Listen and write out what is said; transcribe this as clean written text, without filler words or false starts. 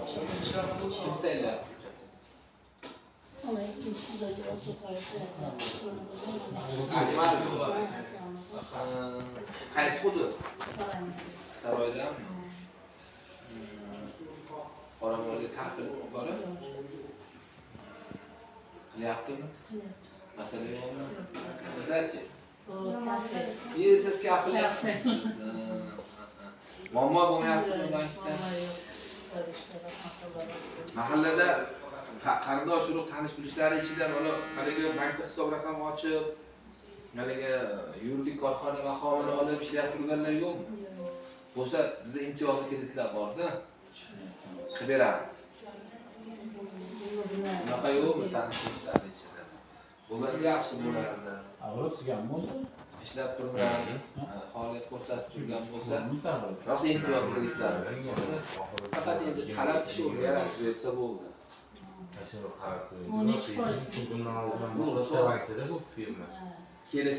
Kim tayinlayapti hujjatni? Akmal. Qaysi hudud? Saroydami? Qoramolga kafil borib qilyaptimi? Masala yo'qmi? Sizdachi? Siz kafil. Muammo bo'lmayaptimi bankda? Mahallada qarindosh urug', tanish bilishlari ichida mana haligi bankda hisob raqam ochib, haligi yuridik korxona maqomini olib ishlab turganlar yo'qmi? Bo'lsa, bizda imtiyozli kreditlar borda, qilib beramiz. Unaqa yo'qmi tanish bilishlar ichida? Bo'lganda yaxshi bo'lardi. Оборот qilganmi o'zi? Ishlab turgan, faoliyat ko'rsatib turgan bo'lsa, rosa imtiyozli kreditlar bo'lsa, faqat endi talab shu yaratib bersa bo'ldi. Bundan oldin boshqa bankda bu firma. Kelasi